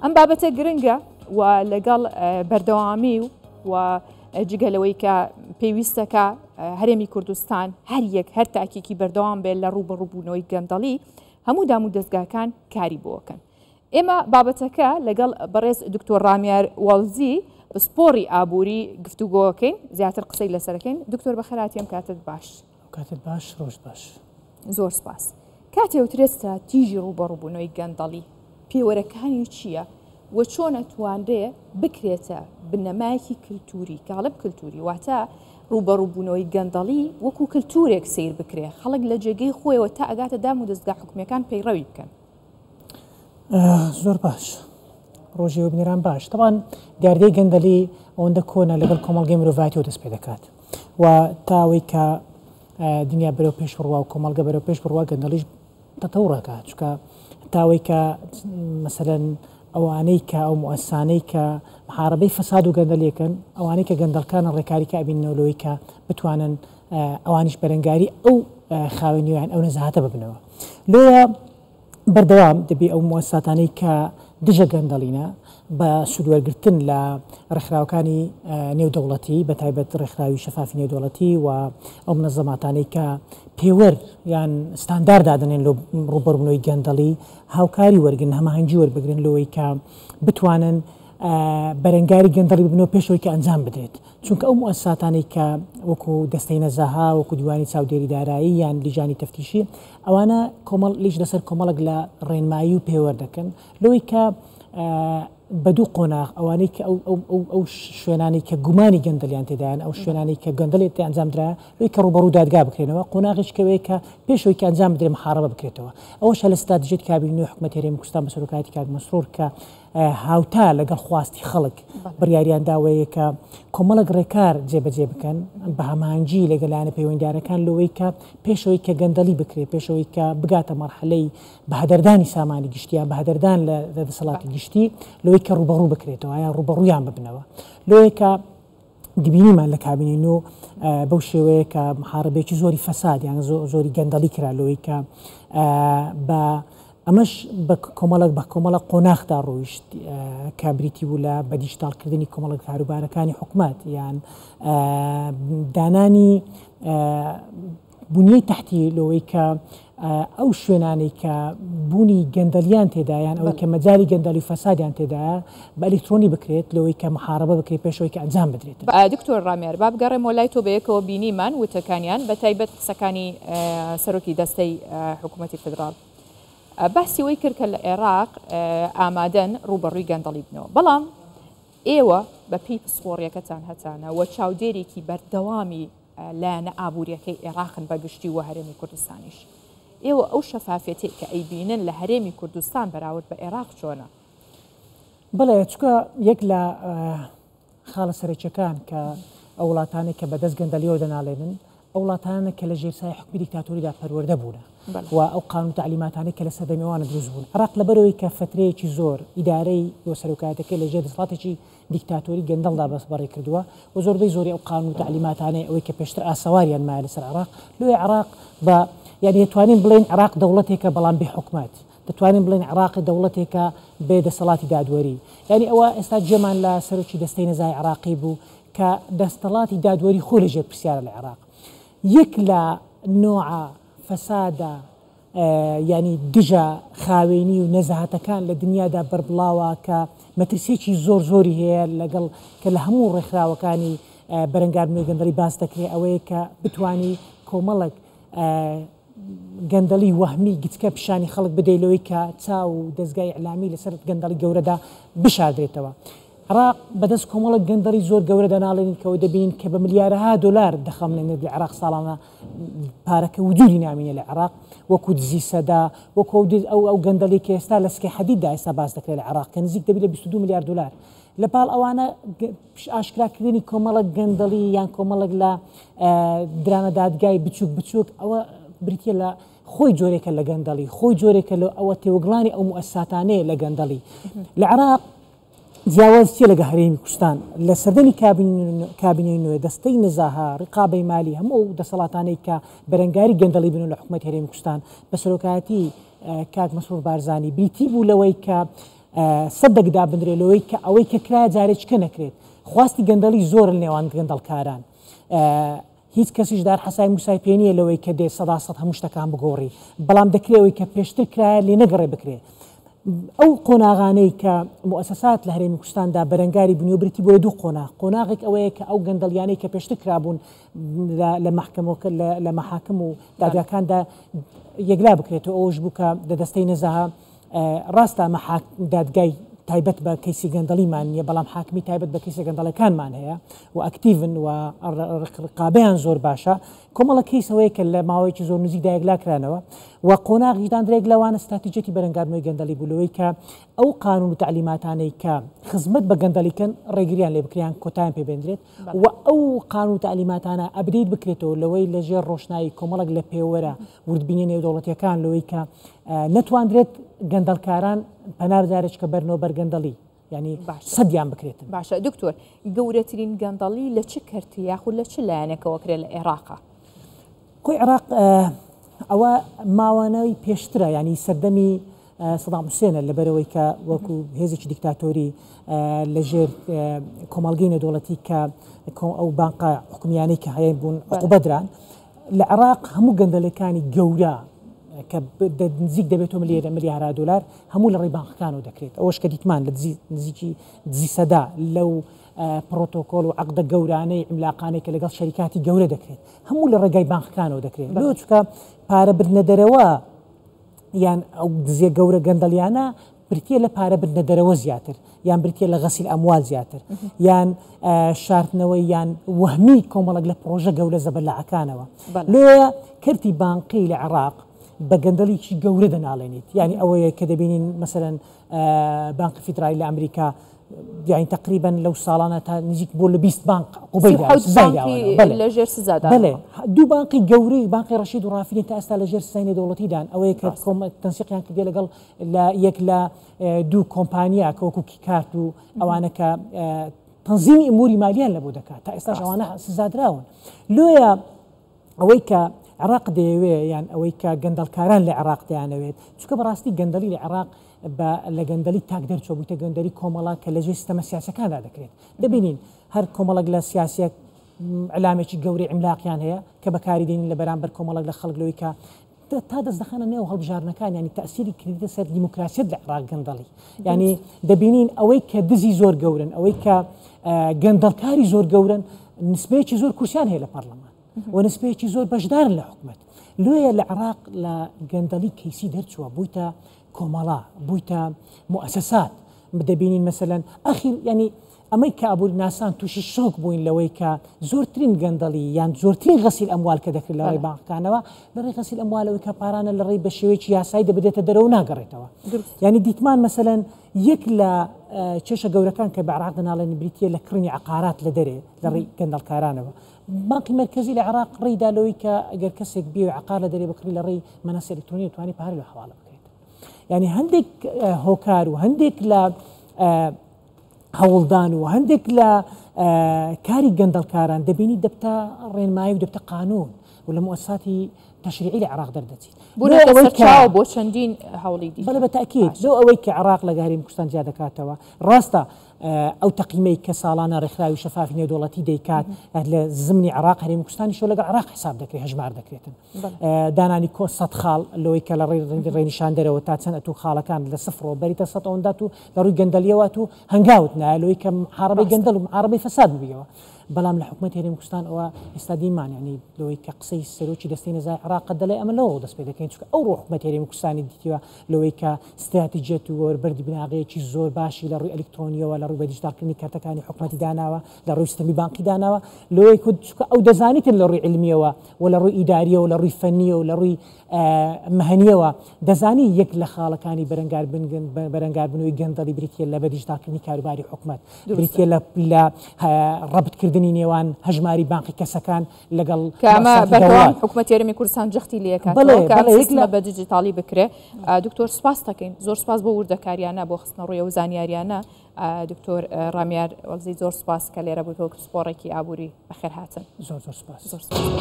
ئەم بابەتە گرنگە و لەگەڵ بەردەوامی و جگە لەوەی کە پێویستەکە هەرێمی کوردستان هەر یەک هەر تاکێکی بەردەوام بێت لە ڕووبەڕووبوونەوەی گەندەڵی هەموو دام و دەستگاکان کاری بۆکەن. ئێمە بابەتەکە لەگەڵ بەڕێز دکتۆر ڕامیار وەڵزی پسپۆڕی ئابووری گفتوگۆکەین زیاتر قسەی لەسەرەکەین دکتۆر بەخێرهاتی ئەم کاتت باش. کاتت باش ڕۆژت باش. زۆر سپاس. کاتێ وترێت ستراتیژی ڕووبەڕووبوونەوەی گەندەڵی پێوەرەکانی چییە و چۆن ئەتوانرێ بکرێتە بنەمایەکی کلتوری کە ئەڵێم کلتوری واتە ڕووبەڕووبوونەوەی گەندەڵی وەکو کلتورێک سەیر بکرێ خەڵک لە جێگەی خۆیەوە تا ئەگاتە دام و دەزگا حکومیەکان پەیڕەوی بکەن. زۆر باش ڕۆژی وبینەران باش تەوان دیاردەی گەندەلی ئەوەندە کۆنە لەگەڵ کۆمەڵگەی مرۆڤایەتەوە دەست پێ دەکات و تاوەی کە دنیا بەرەو پێش بڕوا و کۆمەڵگە بەرەو پێش بڕوا گەندەڵیش تەتەوڕەکە چکە تاوەی کە مەسەلەن ئەوانەی کە ئەو موئەسسانەی کە محاربەی فەساد و گەندەلیەکەن ئەوانەی کە گەندەڵکانە ڕێکاری کە ئەبیننەوە لەوەی کە بتوانن ئەوانیش بەرەنگاری ئەو خاوێنیان ئەو نەزاهەتە ببنەوە لۆیە بەردەوام دەبێ ئەو موئەسساتانەی کە دژە گەندەڵینە بە سوودوەرگرتن لە ڕێکخراوەکانی نێودەوڵەتی بە تایبەت ڕێکخراوی شەفافی نێودەوڵەتی و ئەو منەزەماتانەی کە پێوەر یان ستاندار دادەنێن لۆ ڕووبەڕووبوونەوەی گەندەڵی هاوکاری وەرگرن هەماهەنگی وەربگرن لەوەی کە بتوانن بەرەنگاری گەندەڵی ببنەوە پێشەوەی کە ئەنجام بدرێت چونکە ئەو موئەسساتانەی کە وەکو دەستەی نەزاهە، وەکو دیوانی چاودێری دارایی یان لیژانی تەفتیشی، ئەوانە کۆمەڵ لیژ لەسەر کۆمەڵێک لە ڕێنمایی و پێوەر دەکەن لەوەی کە بە دوو قۆناغ ئەوانەی کە ئەو ئەو ئەو ئەو شوێنانەی کە گومانی گەندەڵیان تێدایان ئەو شوێنانەی کە گەندەڵی تێ ئەنجام درایە لەوەی کە ڕووبەڕوو دادگا بکرێنەوە قۆناغێکی کەوەیە کە پێش ئەوەی کە ئەنجام بدرێ محاربە بکرێتەوە ئەوەش هەر لە ستراتیژیەتی کابینەی نوێی حکومەتی هەرێمی کوردستان بە سەرۆکایەتی کاک مەسرور کە هاوتا لەگەڵ خواستی خەڵک بڕیاریان داوەیە کە کۆمەڵێک ڕێکار جێبەجێ بکەن بە هەماهەنگی لەگەڵ لایەنە پەیوەندیدارەکان لەوەی کە پێشەوەی کە گەندەڵی بکرێت پێشەوەی کە بگاتە مەرحەلەی بەهەدەردانی سامانی گشتی یان بەهەدەردان لە دەسەڵاتی گشتی لەوەی کە ڕووبەڕوو بکرێتەوە یان ڕووبەڕوویان ببنەوە لۆیە کە دبینیمان لە کابینەی نۆ بەو شێوەیە کە محاربەیەکی زۆری فەساد یان زۆری گەندەڵی کرا لەوەی کە بە ئەمەش بە کۆمەڵک بە کۆمەڵە قۆناخدا ڕۆیشت کە بریتی بوو لە بە دیجیتاڵکردنی کۆمەڵک کاروبارەکانی حکومەت یان دانانی بنیەی تەحتی لەوەی کە ئەو شوێنانەی کە بوونی گەندەلیان تێدایە یان ئەوەی کە مەجالی گەندەلی و فەسادیان تێدایە بە ئەلیکترۆنی بکرێت لەوەی کە محاربە بکرێت پێش ئەوەی کە ئەنجام بدرێت. دکتۆر ڕامیار با بگەڕێمەوە لای تۆ بەیەکەوە بینیمان وتەکانیان بەتایبەت قسەکانی سەرۆکی دەستەی حکوومەتی فیدراڵ باسی ئەوەی کرد کە لە عێراق ئامادەن ڕووبەڕووی گەندەڵی بنەوە بەڵام ئێوە بە پێی پسپۆڕیەکەتان هەتانە و چاودێرێکی بەردەوامی لایەنە ئابووریەکەی ئێراقن بە گشتی و هەرێمی کوردستانیش. ئێوە ئەو شەفافیەتەی کە ئەیبینن لە هەرێمی کوردستان بەراورد بە ئێراق چۆنە؟ بەڵێ، چونکە یەک لە خاڵە سەرەکیەکان کە ئەو وڵاتانەی کە بەدەست گەندەڵیەوە دەناڵێنن، ئەو وڵاتانەن کە لە ژێر سایەی حوکمی دیکتاتۆریدا پەروەردە بوونە و ئەو قانون و تەعلیماتانەی کە لە سەردەمی ئەوانە دروست بوون. عێراق لەبەرئەوەی کە فەترەیەکی زۆر ئیدارەی و سەرۆکایەتەکەی لە ژێر دەسەڵاتێکی دیکتاتۆری گەندەڵدا بەس بەڕێ کردووە و زۆربەی زۆری ئەو قانون و تەعلیماتانەی ئەوەی کە پێشتر ئاسەواریان مایە لەسەر عێراق لۆیە عێراق بە یانی دەتوانین بڵێین عێراق دەوڵەتێکە بەڵام بێ حکومەت دەتوانین بڵێین عێراق دەوڵەتێکە بێ دەسەڵاتی دادوەری یانی ئەوە ئێستا جێمان لە سەرۆکی دەستەی نەزای عێراقی بوو کە دەستەڵاتی دادوەری خۆی لەژێر پرسیارە لە عێراق یەک لە نۆعە فەسادە یانی دژە خاوێنی و نەزاهەتەکان لە دنیادا بەربڵاوە کە مەترسیەکی زۆر زۆری هەیە لەگەڵ کە لە هەموو ڕێکخراوەکانی بەرەنگاربوونەوەی گەندەڵی باس دەکرێت ئەوەیە کە بتانی کۆمەڵێک گەندەڵی وەهمی گچکە پیشانی خەڵک بدەیت لەوەی کە چاو و دەزگای ئیعلامی لەسەر گەندەڵی گەورەدا بشاردرێتەوە. عێراق بەدەست کۆمەڵێک گەندەڵی زۆر گەورە دەناڵێنین کە ئەوە دەبینین کە بە ملیارەها دۆلار دەخەمڵێنرێت لە عێراق ساڵانە پارەکە وجودی نامینێ لە عێراق وەکو دزی سەدا وەکو ئەو ئەو ئەو گەندەڵی کە ئێستا لە سکەی حەدیددا ئێستا باس دەکرێت لە عێراق کە نزیک دەبی لە 22 ملیار دۆلار لە پاڵ ئەوانە ئاشکراکردنی کۆمەڵک گەندەڵی یان کۆمەڵک لە درانە دادگای بچووک بچووک ئەوە بریتە لە خۆی جۆرێکە لە گەندەڵی خۆی جۆرێکە لە ئەوە تێوەگڵانی ئەو موئەسساتانەیە لە گەندەڵی لە عێراق جیاواز چیە لەگە هەرێمی کوردستان لە سەردەمی کابینەی نوێ دەستەی نەزاهە ڕقابەی مالی هەموو ئەو دەسەڵاتانەی کە بەرەنگاری گەندەڵی بن لە حکومەت هەرێمی کوردستان بە سەرۆکایەتی کاک مەسرور بارزانی بریتی بوو لەوەی کە سەدێک دابنرێ لەوەی کە ئەوەی کە کرایە جارێکیکە نەکرێت. خواستی گەندەڵی زۆرە لە نێوان گەندەڵکاران. هیچ کەسیش دار حەسای موسای پێ نییە لەوەی کە دێ 100% هەموو شتەکان بگۆڕی، بەڵام دەکرێ ئەوەی کە پێشتر کرایە لێ نەگەڕێ بکرێ. ئەو قۆناغانەی کە موئەسەسات لە هەرێمی کوردستاندا بەرەنگاری بوونەوە بریتی بووە لە دوو قۆناغ، قۆناغێک ئەوەیە کە ئەو گەندەڵیانەی کە پێشتر کرابوون لە مەحکەمەکە لە مەحاکم و دادگاکاندا یەکلا بکرێتەوە، ئەوەش بوو کە لە دەستەی نەزاهە ڕاستە ئەمە دادگای تایبەت بە کەیسی گەندەڵیمان نییە، بەڵام حاکمی تایبەت بە کەیسە گەندەڵەکانمان هەیە و ئەکتیڤن و ڕقابەیان زۆر باشە. کۆمەڵە کەیس ئەوەیە کە لە ماوەیەکی زۆر نزیکدا یەکلاکرانەوە و قۆناغیش داندرێک لەوانە ستراتیجیەتی بەرەنگاربوونەوەی گەندەڵی بوو لەوەی کە ئەو قانون و تەعلیماتانەی کە خزمەت بە گەندەڵی کەن ڕێگریان لێ بکرێن کۆتایان پێ بێندرێت و ئەو قانون و تەعلیماتانە update بکرێتەوە لەوەی لەژێر ڕۆشنایی کۆمەڵێک لە پێوەرە وردبینیە نێودەوڵەتیەکان لەوەی کە نەتواندرێت گەندەڵکاران پەنا جارێکە بەرنەوە بەر گەندەڵی یعنی سەدیان بکرێتن. باشە دکتۆر گەورەترین گەندەڵی لە چ کەرتی یاخود لە چ لایەنێکەوە کرێ لە عێراقا؟ کۆی عێراق ئەوە ماوانەوەی پێشترە یعنی سەردەمی سەدام حوسێنە لەبەرەوەی کە وەکو هێزێکی دیکتاتۆری لەژێر کۆمەڵگەی نێودەوڵەتی کە ئەو بانقە حکومیانەی کە هەیە بوون عقوبە دران لە عێراق هەموو گەندەلەکانی گەورە کە نزیک دەبێتەوە ملیێرە ملیارا دلار هەموو لە ڕێی بانقەکانەوە دەکرێت ئەوەش کە دیتمان لە نزیکی دزی سەدا لەو پرۆتۆکۆل و عقدە گەورانەی عیملاقانەی کە لەگەڵ شەریکاتی گەورە دەکرێت هەموو لە ڕێگای بانقەکانەوە دەکرێت لۆ چونکە پارە بردنە دەرەوە یان ئەو دزیە گەورە گەندەڵیانە بریتیە لە پارە بردنە دەرەوە زیاتر یان بریتیە لە غسیل اموال زیاتر یان شاردنەوەی یان وەهمی کۆمەڵک لە پرۆژە گەورە زەبەلاعەکانەوە. لۆیە کەرتی بانقی لە عێراق بە گەندەڵیکی گەورە دەناڵێنیت. یعنی ئەوەیە کە دەبینین مەسەلەن بانقی فیدرالی لە ئەمریکا یعنی تقریبا لەو ساڵانە تا نزیک بۆ لە 20 بانق قوبەی داوە، سزای داوە. بەڵێ. لە ژێر سزادا. بەڵێ. دوو بانقی گەورەی بانقی ڕەشید و ڕافیدین تا ئێستا لە ژێر سزای نێودەوڵەتیدان. ئەوەیە کە تەنسیقیان کردیە لەگەڵ لە یەک لە دوو کۆمپانیا کە وەکو کیکارت و ئەوانە کە تەنزیمی ئموری مالیان لەبۆ دەکات تا ئێستاش ئەوانە سزادراون. لۆیە ئەوەی کە عێراق دەیەوێ یان ئەوەی کە گەندەڵکاران لە عێراق دەیانەوێت، چونکە بەڕاستی گەندەڵی لە عێراق بە لە گەندەڵی تاک دەرچووە بوویتە گەندەری کۆمەڵە کە لەژێر سیستەمە سیاسەکاندا دەکرێت. دەبینین هەر کۆمەڵێک لە سیاسیەک ئیعلامێکی گەورەی عیملاقیان هەیە کە بەکاری دێنین لە بەرامبەر کۆمەڵێک لە خەڵک لەوەی کە تا دەست دەخەنە نێو هەڵبژاردنەکان، یانی تەئسیری کردیتە سەر دیموکراسیەت لە عێراق گەندەڵی. یانی دەبینین ئەوەی کە دزی زۆر گەورن، ئەوەی کە گەندەڵکاری زۆر گەورن، نسبەیەکی زۆر کورسیان هەیە لە پەرلەمان و نسبەیەکی زۆر بەشدارن لە حکومەت. لۆیە لە عێراق لە گەندەڵی کەیسی دەرچووە، بوویتە کۆمەڵە، بوویتە موئەسەسات. دەبینین مەسەلەن ئەخیر یانی ئەمەی کە ئابووریناسان تووشی شۆک بووین لەوەی کە زۆرترین گەندەڵی یان زۆرترین غەسیل ئەموال کە دەکرێت لە ڕێی بانقەکانەوە، لە ڕێی غەسیل ئەموالەوەی کە پارانە لە ڕێی بە شێوەیەکی یاسایی دەبدرێتە دەرەوە و ناگەڕێتەوە. یانی دیتمان مەسەلەن یەک لە کێشە گەورەکان کە بە عێراق دەناڵێنن بریتییە لە کڕینی عەقارات لە دەرێ لە ڕێی گەندەڵکارانەوە. بانقی مەرکەزی لە عێراق ڕێی دا لەوەی کە ئەگەر کەسێک بیەوێ عەقار لە دەرێ بکڕی لە ڕێی مەنەسە ئەلکترۆنی دەتوانێت پارە لەو حەواڵە بکرێت. یانی هەندێک هۆکار و هەندێک لە هەوڵدان و هەندێک لە کاری گەندەڵکاران دەبینی دەبتە ڕێنمایی و دەبتە قانون و لە موئەسساتی تەشریعی لە عێراق دەردەچیت. بوونەتە سەرچاوە بۆ چەندین هەوڵی دیکە. بەڵێ بە تەئکید لۆ ئەوەی کە عێراق لە هەرێمی کوردستان جیا دەکاتەوە ڕاستە ئەو تەقیمەی کە ساڵانە ڕێکخراوی شەفافی نێودەوڵەتی دەیکات لە زمنی عێراق هەرێمی کوردستانیشەوە لەگەڵ عێراق حساب دەکرێت هەژمار دەکرێتن. دانانی کۆ سەت خاڵ لەوەی کە لە ڕێی ڕێنیشاندەرەوە تا چەند ئەتوو خاڵەکان لە سفرەوە بەریتە سەت ئەوەندات و لە ڕووی گەندەلیەوە ئەتوو هەنگاوت نایە لەوەی کە محاربەی گەندەل و محاربەی فەساد ببیەوە بەڵام لە حکومەتی هەرێمی کوردستان ئەوە ئێستا دیمان یعنی لەوەی کە قسەی سەرۆکی دەستەی نەزای عێراق دەڵێ ئەمە لەوەوە دەست پێ دەکەین چونکە ئەو ڕۆ حکومەتی هەرێمی کوردستانی دیتیوە لەوەی کە ستراتیجیەت و وەربەردی بناغەیەکی زۆر باشی لە ڕووی ئەلیکترۆنیەوە لە ڕووی بە دیجیتاڵکردنی کەرتەکانی حکومەتی داناوە لە ڕووی سیستەمی بانقی داناوە لەوەی کە چونکە ئەو دەزانیتن لە ڕووی عیلمیەوە و لە ڕووی ئیداریەوە لە ڕووی فەنیەوە لە ڕووی مەهەنیەوە دەزانی یەک لە خاڵەکانی بەرەنگاربوونەوەی گەندەڵی بریتیە لە بەدیجیتاڵکردنی کاروباری حکومەت بریتیە لە ڕەبتکردنی نێوان هەژماری بانقی کەسەکان لەگەڵ کە ئەمە بەردەوام حکومەتی هەرێمی کوردستان جەختی لێکاتەوە کە ئەم سیستمە بە دیجیتاڵی بکرێ. دکتۆر سوپاس دەکەین، زۆر سوپاس بۆ وردەکاریانە، بۆ خستنەڕووی ئەو زانیاریانە. دکتۆر ڕامیار وەڵزی زۆر سوپاس کە لێرە بوویت وەک پسپۆڕێکی ئابووری. بەخێرهاتن. زۆر زۆر سوپاس. زۆر سوپاس.